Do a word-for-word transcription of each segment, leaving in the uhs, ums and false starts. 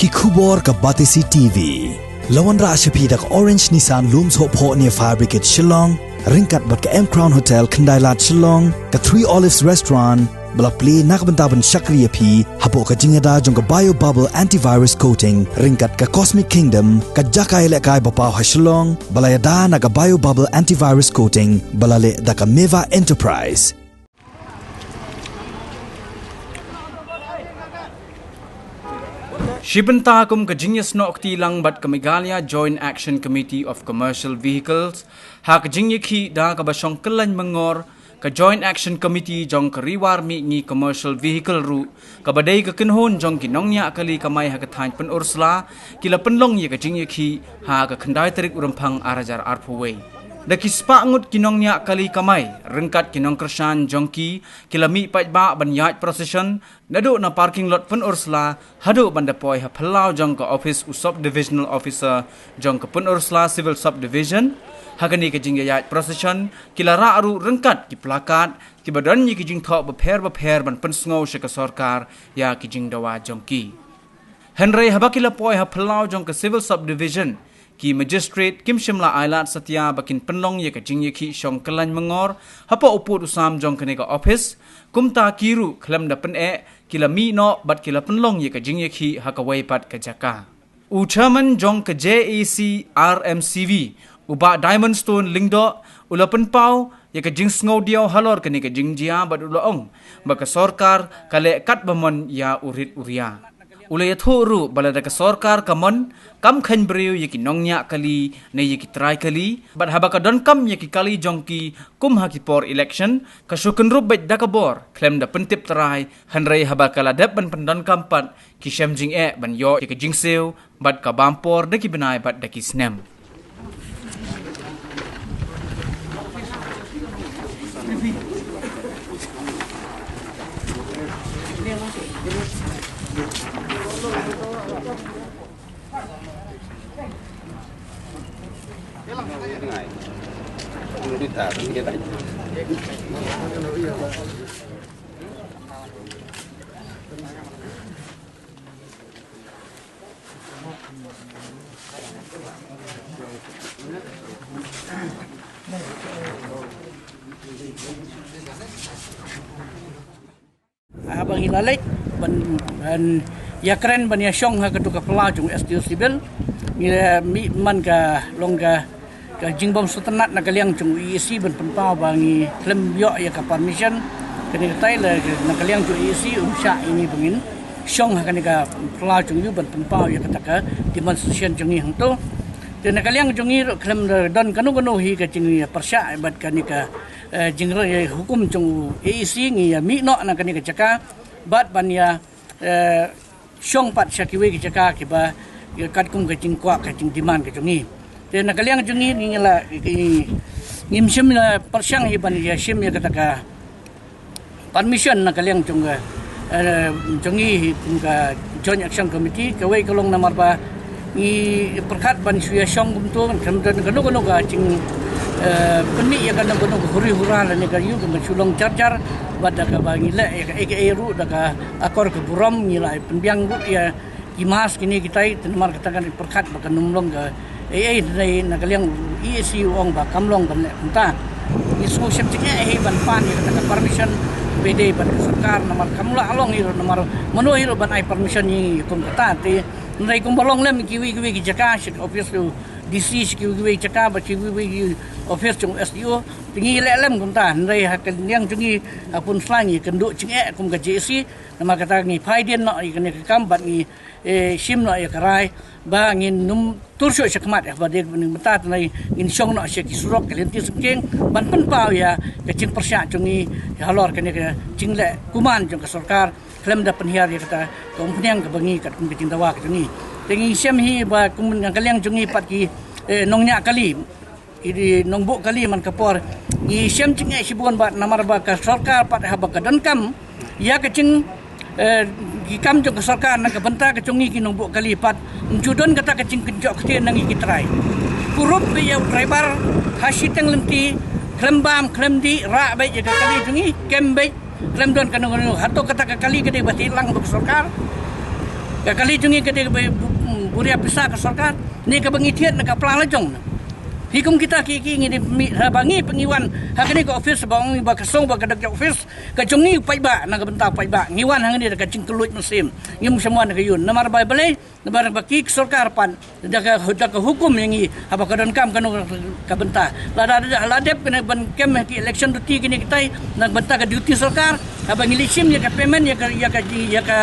Ki khubor ka Batesi T V. La wanrah sha phi da ka Orange Nissan Lum Sohphoh near Fire Brigade Shillong, ryngkat bad ka M Crown Hotel Khyndailad Shillong, ka Three Olives Restaurant, ba la plie na ka bynta ban shakri ïa phi hapoh ka jingïada jong ka Bio Bubble Antivirus Coating, ryngkat ka Cosmic Kingdom, ka jaka ïalehkai ba paw ha Shillong, ba la ïada na ka Bio Bubble Antivirus Coating, ba la leh da ka Meva Enterprise. Shi bynta kum ka jingïasnoh kti lang bad ka Meghalaya Joint Action Committee of Commercial Vehicles, ha ka jingïakhih da kaba shong kyllaiñ myngor, ka Joint Action Committee jong ka Ri War Mihngi Commercial Vehicle ruh, kaba dei ka kynhun jong ki nongñiah kali kamai ha ka thaiñ Pynursla, ki la pynlong ïa ka jingïakhih ha ka khyndai tarik u Rymphang ar hajar arphew wei. Da ki spah ngut ki nongñiah kali kamai, ryngkat ki nongkyrshan jong ki, ki la mih paidbah ban ïaid procession, naduh na parking lot Pynursla, haduh ban da poi ha phyllaw jong ka office u Sub Divisional Officer jong ka Pynursla Civil Subdivision. Ha kane ka jingïaid procession, ki la rah ruh ryngkat ki placard, kiba don ïa ki jingthoh bapher bapher ban pynsngew sha ka sorkar ïa ki jingdawa jong ki. Hynrei haba ki la poi ha phyllaw jong ka Civil Subdivision, ki magistrate kim shym la ailad satia ba kin pynlong ïa ka jingïakhih shong kyllaiñ myngor hapoh u pud u sam jong kane ka office, kumta ki ruh khlem da pyneh, ki la mih noh bad ki la pynlong ïa ka jingïakhih ha kawei pat ka jaka. U chairman jong ka J A C R M C V, u Bah Diamond Stone Lyngdoh, u la pynpaw ïa ka jingsngewdiaw halor kane ka jingjia bad u la ong ba ka sorkar ka leh katba mon ïa u rit u ria. U la ïathuh ruh ba lada ka sorkar ka mon, kam kheiñ briew ïa ki nongñiah kali ne ïa ki trai kali, bad haba ka donkam ïa ki kali jong ki kum ha ki por election, ka shu kynrup beit da ka bor khlem da pyntip trai, hynrei haba ka la dep ban pyndonkam pat, ki shem jingeh ban ïoh ïa ka jingsiew bad ka bam por da ki bnai bad da ki snem. Haba ngi la leit ban, ban ïakren ban ïashong ha katu ka phyllaw jong u S D O Civil, ngi la mih man ka long ka, ka jingbym sngewtynnat na ka liang jong u E A C ban pynpaw ba ngi khlem ïoh ïa ka permission. Kane katai la na ka liang jong u E A C um shah ïa ngi ba ngin shong ha kane ka phyllaw jong u ban pynpaw ïa kata ka demonstration jong ngi hangto. Te na ka liang jong ngi ruh khlem da don kano kano hi ka jingpyrshah bad kane ka, eh, jinghukum jong u E A C, ngi ïa mih noh na kane ka jaka bad ban ïa, eh, shong pat sha kiwei ki jaka kiba, ïa katkum ka jingkwah ka jingdemand ka jong ngi. Te na ka liang jong ngi ngi la, ngi, ngim shym la pyrshang hi ban ïa shim ïa kata ka permission na ka liang jong ka, eh, jong ngi hi kum ka Joint Action Committee, kawei ka long namar ba ngi pyrkhat ban shu ïa shong kumto, khlem don kano kano ka jing, eh, pynmih ïa kano kano ka huri hura lane ka ïu ka ban shu long jar jar, bad da kaba ngi leh ïa kaei kaei ruh da ka akor ka burom ngi la pynbiang ruh ïa ki mask kine kitai, te namar kata kan pyrkhat ba kan ym long kaei ei, na ka liang u E A C u ong ba kam long ban leh kumta. Ngi sngewsih jingeh hi ban pan ïa kata ka permission ba dei bad ka sorkar, namar kam lah long hi ruh, namar mano hi ruh ban ai permission ïa ngi kum kata. Te hynrei kumba long lem kiwei kiwei ki jaka, sha ka office u D C, sha kiwei kiwei ki jaka, bad kiwei kiwei ki office jong u S D O, te ngi leh lem kumta. Hynrei ha ka liang jong ngi ha Pynursla ngi kynduh jingeh kum ka J A C, namar kata ngi phai dien noh ïa kane ka kam bad ngi, eh, shim noh ïa ka rai ba ngin ym tur shuh sha khmat, eh, ba dei mynta te nai ngin shong noh sha ki surok ki lynti syngkien ban pynpaw ïa ka jingpyrshah jong ngi halor kane ka jingleh kuman jong ka sorkar khlem da pynhiar ïa kata ka umphniang kaba ngi katkum ka jingdawa ka jong ngi. Te ngi shem hi ba kum na ka liang jong ngi pat ki, eh, nongñiah kali, ki nongbuh kali man ka por, ngi shem jingeh shibun bad namar ba ka sorkar pat haba ka donkam ïa ka jing, eh, ki kam jong ka sorkar na ka bynta ka jong ngi ki nongbuh kali pat, ym ju don kata ka jingkynjoh ktien na ngi ki trai. Kurup beit ïa u driver ha shiteng lynti, khlem bam khlem dih, rah beit ïa ka kali jong ngi, kem beit, khlem don kano kano. Hato kata ka kali ka dei ba thied lang bad ka sorkar? Ka kali jong ngi ka dei ba bu-, buria pisa ka sorkar. Ni ka ba ngi thied na ka pla la jong. Hi kum kita ki ki ngi di mi ha ba ngi pyngiwan ha kane ka office ba ngi ba ka song ba ka dak office ka jong ngi paidbah na ka bynta paidbah ngi wan ha ngi da ka jingkylluid mynsiem. Ngi mu shem wan ka yun namar ba balei namar ba ki sorkar pan da ka da ka hukum ïa ngi haba ka donkam kano ka bynta. Lada la dep kane ban kem ki election duty kine kitai na bynta ka duty sorkar haba ngi leit shim ïa ka payment ïa ka ïa ka ïa ka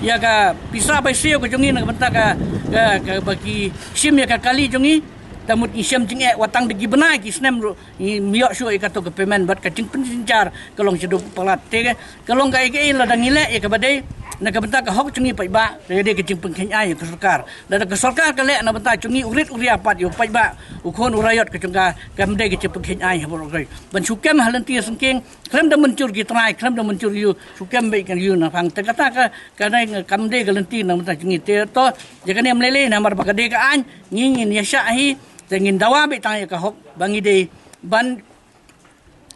ïa ka pisa bai siew ka jong ngi na ka bynta ka ka ka ba ki shim ïa ka kali jong ngi. Ta mut ngi shem jingeh wat tang da ki bnai ki snem ruh ngi ym ïoh shuh ïa kato ka payment bad ka jingpynjynjar ka long shaduh palat te ka long ka ei ka ei lada ngi leh ïa ka ba dei na ka bynta ka hok jong ngi paidbah ka dei ka jingpynkheiñ ai ïa ka sorkar. Lada ka sorkar ka leh na bynta jong ngi u rit u ria pat ïa u paidbah u khun u raiot ka jong ka kam dei ka jingpynkheiñ ai ha ba roi ban shu kem ha lynti sengkeng khlem da mynjur ki trai khlem da mynjur ïa u shu kem beit ka ïa u na phang te kata ka ka dei kam dei ka lynti na bynta jong ngi te to ïa kane ym lei lei namar ba ka dei ka aiñ ngi ngin ïa shah hi te ngin dawa beit tang ïa ka hok ba ngi dei ban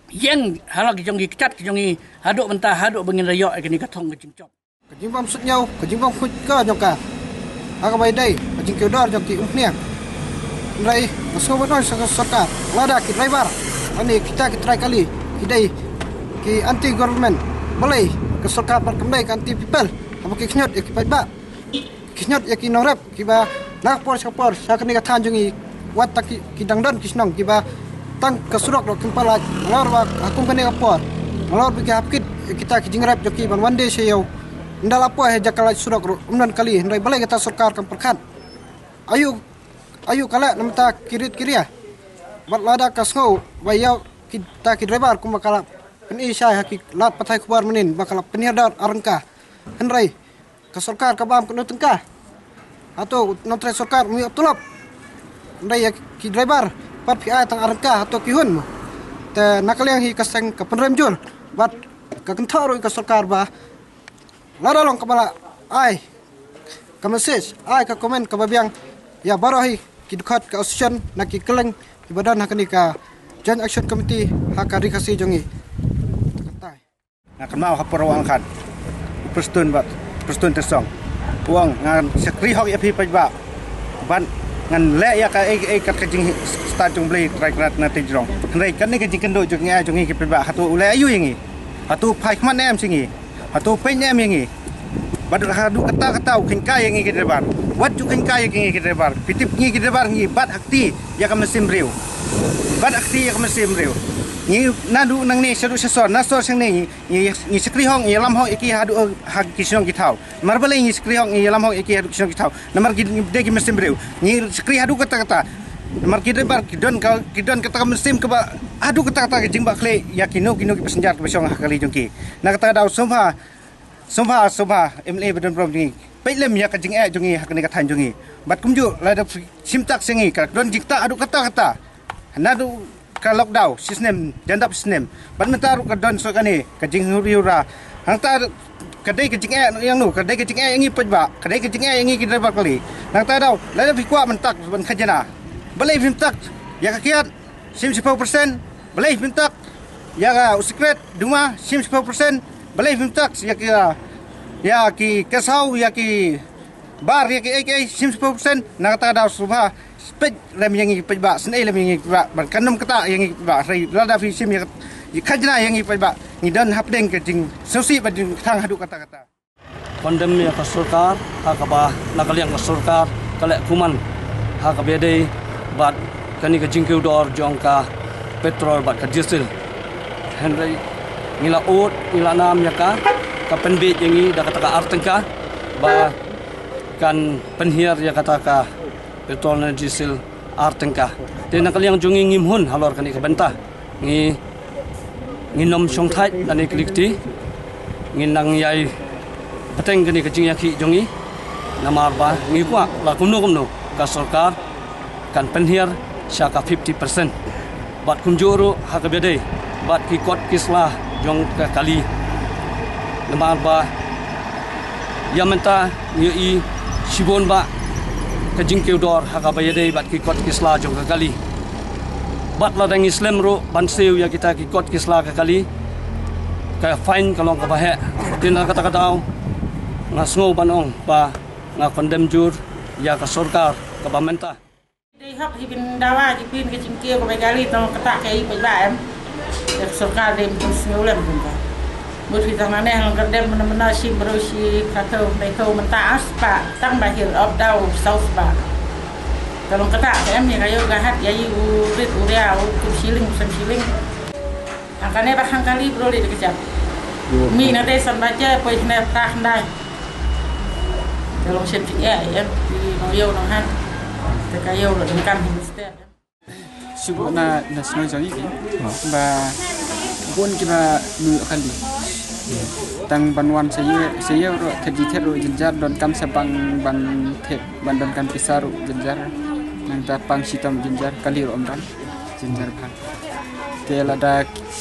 ïeng ha la ki jong ki kjat ki jong ngi haduh mynta haduh ba ngin da ïoh ïa kane ka thong ka jingjop. Ka jingbam suk ñiew ka jingbam khuid ka jong ka ha ka bai dei ka jingkiew dor jong ki umphniang. Hynrei ka sngewbha ban ong sha ka sorkar lada ki driver lane kita ki trai kali ki dei ki anti government balei ka sorkar pat kam dei ka anti people haba ki khñiot ïa ki paidbah. Ki khñiot ïa ki nongrep kiba na ka por sha ka por sha kane ka thaiñ jong ngi wat tang ki ki dang don ki shnong kiba tang ka surok ruh kim pat lait nalor ba ha kum kane ka por nalor ba ki hap kit ïa kita ki jingrep jong ki ban wan de sha ïew. Ynda la poi ha jaka lait surok ruh ym don kali hynrei balei kata sorkar kam pyrkhat. Ayu ayu ka leh na bynta ki rit ki ria bad lada ka sngew ba ïa kita ki driver kumba ka la pyni shai ha ki lad pathai khubor mynnin ba ka la pynhiar dor arangka. Hynrei ka sorkar ka bam kano tyngka. Hato nongtrei sorkar um ïoh tulop. Hynrei ïa ki driver pat phi ai tang arangka hato ki hun mo. Te na ka liang hi ka seng ka pynrem jur bad ka kynthoh ruh ïa ka sorkar ba lada long kaba la ai ka message ai ka comment kaba biang ïa baroh hi ki dkhot ka association na ki kylleng kiba don ha kane ka Joint Action Committee ha ka Ri Khasi jong ngi. Nga kynmaw ha por u angkat u Prestone bad Prestone Tynsong u ong ngan shakri hok ïa phi paidbah bad ngan leh ïa ka ei ei kat ka jingstad jong Blei trai krat na te jrong. Hynrei kane ka jingkynduh jong ngi jong ngi ki paidbah hato u leh aïu ïa ngi hato u phai khmat ne em sha ngi hato u peit ne em ïa ngi. Bad haduh katta katta u kheiñ kai ïa ngi ki driver wat ju kheiñ kai ïa ngi ki driver phi tip ngi ki driver ngi bat ha kti ïa ka mynsiem briew. Bat ha kti ïa ka mynsiem briew ngi naduh nangne shaduh shasor na sor shangne ngi ngi shakri hok ngi ïalam hok ïa ki haduh ha ki shnong ki thaw. Namar balei ngi shakri hok ngi ïalam hok ïa ki haduh ki shnong ki thaw namar ki dei ki mynsiem briew ngi shakri haduh katta katta. Namar ki driver ki don ka ki don kata ka mynsiem kaba haduh katta katta ka jingbakhleh ïa kino kino ki passenger kiba shong ha ka kali jong ki. Na kata ka daw sngewbha sngewbha sngewbha M L A ba don burom jong ngi peit lem ïa ka jingeh jong ngi ha kane ka thaiñ jong ngi. Bad kumjuh lada shim tak sha ngi ka don jingktah haduh katta katta. Naduh ka lockdown shisnem jan dap shisnem bad mynta ruh ka don sha kane ka jinghuri hura. Hangta ka dei ka jingeh ïa ngi ka dei ka jingeh ïa ngi paidbah ka dei ka jingeh ïa ngi ki driver kali. Nangta daw lada phi kwah myntak ban khajana balei phim tak ïa ka kiat shim shiphew percent. Balei phim tak ïa ka u sikret duma shim shiphew percent. Balei phim tak ïa ki ïa ki kesaw ïa ki bar ïa ki ei ki ei shim shiphew percent. Na kata ka daw sngewbha peit lem ïa ngi paidbah sngewbha lem ïa ngi paidbah ban kan nym kata ïa ngi paidbah hynrei lada phi shim ïa ka khajna ïa ngi paidbah ngi don hapdeng ka jingsngewsih bad jingkthang haduh katta katta. Condemn ïa ka sorkar ha kaba na ka liang ka sorkar ka leh kuman ha kaba ïadei bad kane ka jingkiew dor jong ka petrol bad ka diesel. Hynrei ngi la ud ngi la nam ïa ka ka pynbeit ïa ngi da kata ka ar tyngka ba kan pynhiar ïa kata ka petrol na diesel ar tyngka. Te na ka liang jong ngi ngim hun halor kane ka bynta. Ngi ngin ym shongthait lane klikti. Ngin nang ïai bteng kane ka jingïakhih jong ngi. Namar ba ngi kwah la kumno kumno ka sorkar kan pynhiar sha ka fifty percent. Bad kumjuh ruh ha kaba ïadei bad ki kot ki sla jong ka kali. Namar ba ïa mynta ngi ïohi shibun ba ka jingkiew dor ha kaba ïadei bad ki kot ki sla jong ka kali. Bad lada ngi slem ruh ban siew ïa kita ki kot ki sla ka kali ka fine ka long kaba heh. Te na kata ka daw nga sngew ban ong ba Nga condemn jur ïa ka sorkar kaba mynta. Dei hok hi bin dawa ji pin ka jingkiew kaba kali tang kata ka i ba em. Ka sorkar dei mynta sngewlem mynta. Mut hi tang nane hang kerdem mena mena shi bro shi kato dei to mynta as pa tang bahir op dau saus ba. Ka long kata ka em ïa ka ïoh ka hat ïa i u rit u ria u tu shilling u sem shilling. Hang kane ba hang kali bro li ka jap. Mi na dei san ba je poi hne ta hndai. Ka long shen ti e em ti nong yau nong han. Te ka yau lo dengkan hi mister. Shu na na shnong jong i ki. Ba bun kiba nu kali. Tang ban wan sa ye sa ye ro ka ji thet ro jinjar don kam sa bang ban thet ban don kam pisa ro jinjar. Nang ta pang shitom jinjar kali ro omran jinjar bhan. Te lada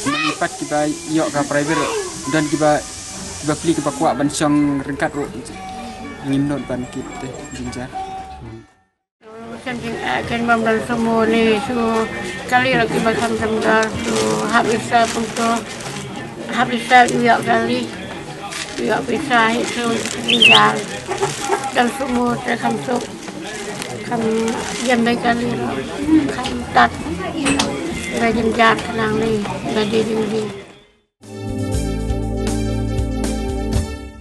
nang pat kiba ïoh ka private ro don kiba kiba pli kiba kwah ban shong ryngkat ro. Ngim not ban kit te jinjar. Kan jing eh, kan bam dan semua ni su kali lagi macam jemdar su hap isa pun tu hap isa juga kali juga bisa itu tinggal dan semua saya kan tu kan jembai kali kan tat bagi jemdar kenang ni bagi jemdar.